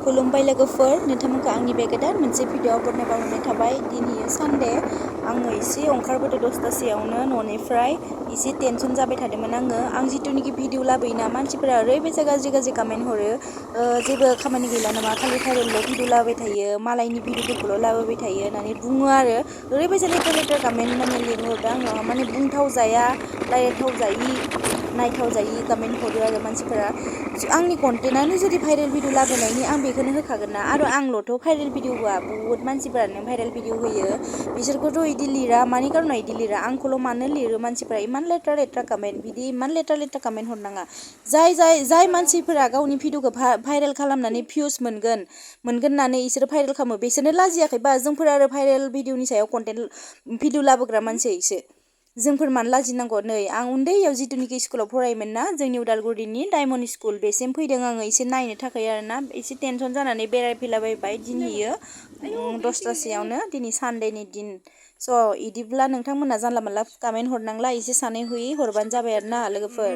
खुलुमबाय लोगोफोर नोंथांमोनखौ आंनि बे गोदान मोनसे भिडिअ बरनाय बावहरनाय थाबाय दिनै सानडे आङो एसे ओंखारबोदो 10टासेयावनो न'निफ्राय एसे टेनसन जाबाय थादोंमोन आं जितुनिखि भिडिअ लाबोयोना मानसिफोरा ओरैबायसा गाज्रि कमेन्ट हरो जेबो खामानि गैला नामा खालि भाइरेलल' भिडिअ लाबोबाय थायो मालायनि भिडिअफोरखौल' लाबोबाय थायो होननानै बुङो आरो ओरैबायसा लेथ्रा कमेन्ट माने लिरहरदो आंनाव माने बुंथाव जाया रायलायथाव जायि नायथाव जायि कमेन्ट हरो आरो मानसिफोरा आंनि कन्टेन्टआनो जुदि भाइरेल भिडिअ लाबोनायनि आं बेखौनो होखागोन ना आरो आंल'थ' भाइरेल भिडिअ होआ बुहुत मानसिफोरानो भाइरेल भिडिअ होयो बिसोरखौथ' इदि लिरा मानि कारनाव इदि लिरा आंखौल' मानो लिरो मानसिफोरा इमान लेथ्रा कमेन्ट बिदि इमान लेथ्रा कमेन्ट हरनाङा जाय मानसिफोरा गावनि भिडिअखौ भाइरेल खालामनानै भिउस मोनगोन होननानै इसोरो भाइरेल खालामो बिसोरनो लाजियाखैबा जोंफोर आरो भाइरेल भिडिअनि सायाव कन्टेन्ट भिडिअ लाबोग्रा मानसिसो जोंफोर मानो लाजिनांगौ नै आं उन्दैयाव जितुनिखि स्कुलाव फरायोमोन ना जोंनि उदालगुरिनि डायमन्ड स्कुल बेसिम फैदों आङो एसे नायनो थाखाय आरोना एसे टेनसन जानानै बेरायफैलाबायबाय दिनैयो 10टासेयावनो दिनै सानडेनि दिन स' इदिब्ला नोंथांमोना जानला मानला कमेन्ट हरनांला एसे सानै हयै हरबानो जाबाय आरो ना लोगोफोर